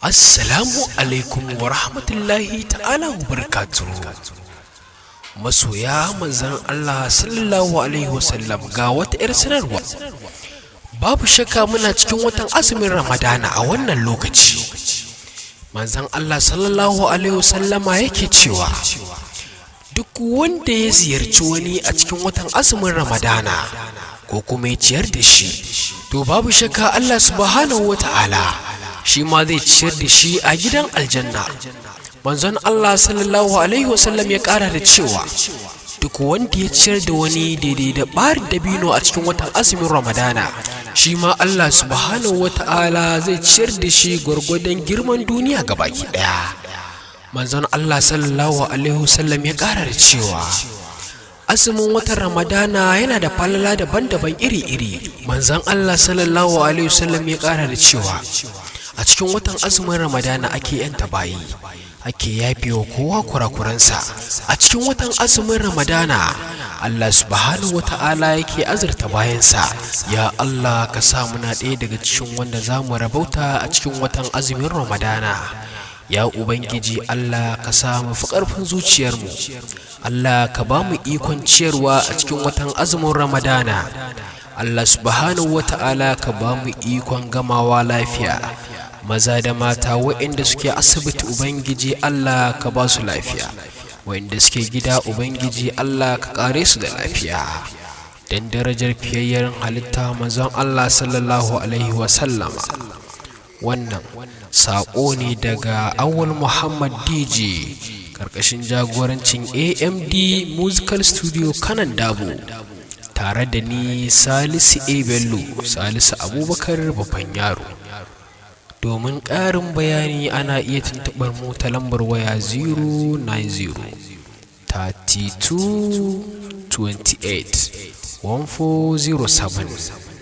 Assalamu alaikum wa rahmatullahi ta'ala wa barakatuhu. Masoya manzan Allah sallallahu alaihi wasallam, ga wata 'yar sanarwa. Babu shakka muna cikin watan azumin Ramadana a wannan lokaci. Manzan Allah sallallahu alaihi wasallama yake cewa duk wanda ya ziyarci wani a cikin watan azumin Ramadana ko kuma ya ciyar da shi, to babu shakka Allah subhanahu wa ta'ala shi ma zai ciyar da shi a gidan aljanna. Manzon Allah sallallahu alaihi wasallam ya ƙara da cewa duk wanda ya ciyar da wani daidai da ɓarin dabino a cikin watan azumin Ramadana, shi ma Allah subhanahu wa ta'ala zai ciyar da shi gwargwadon girman duniya gabaki ɗaya. Manzon Allah sallallahu alaihi wasallam ya ƙara da cewa azumin watan Ramadana yana da falala daban-daban iri-iri. Manzon Allah sallallahu alaihi wasallam ya ƙara da cewa a cikin watan azumin Ramadana ake yanta bayi, ake yafewa kowa kurakuransa. A cikin watan azumin Ramadana Allah subhanahu wata'ala yake azurta bayansa. Ya Allah, ka sa muna ɗaya daga cikin wanda za mu rabauta a cikin watan azumin Ramadana. Ya Ubangiji Allah, ka sa mu fi ƙarfin zuciyarmu. Allah, ka ba mu ikon ciyarwa a cikin watan azumin Ramadana. Allah subhanahu wata'ala, ka ba mu ikon gamawa lafiya. Maza da mata waɗanda suke asibiti, Ubangiji Allah, ka ba su lafiya. Waɗanda suke gida, Ubangiji Allah, ka ƙare su da lafiya, don darajar fiyayyen halitta manzon Allah sallallahu alaihi wasallama. Wannan saƙo ne daga Awal Muhammad DJ, ƙarƙashin jagorancin AMD Musical Studio Kanan Dabo, tare da ni Salisu A Bello, Salisu Abubakar Babban Yaro. Domin ƙarin bayani ana iya tuntuɓar mu ta lambar waya 090 32 28 1407.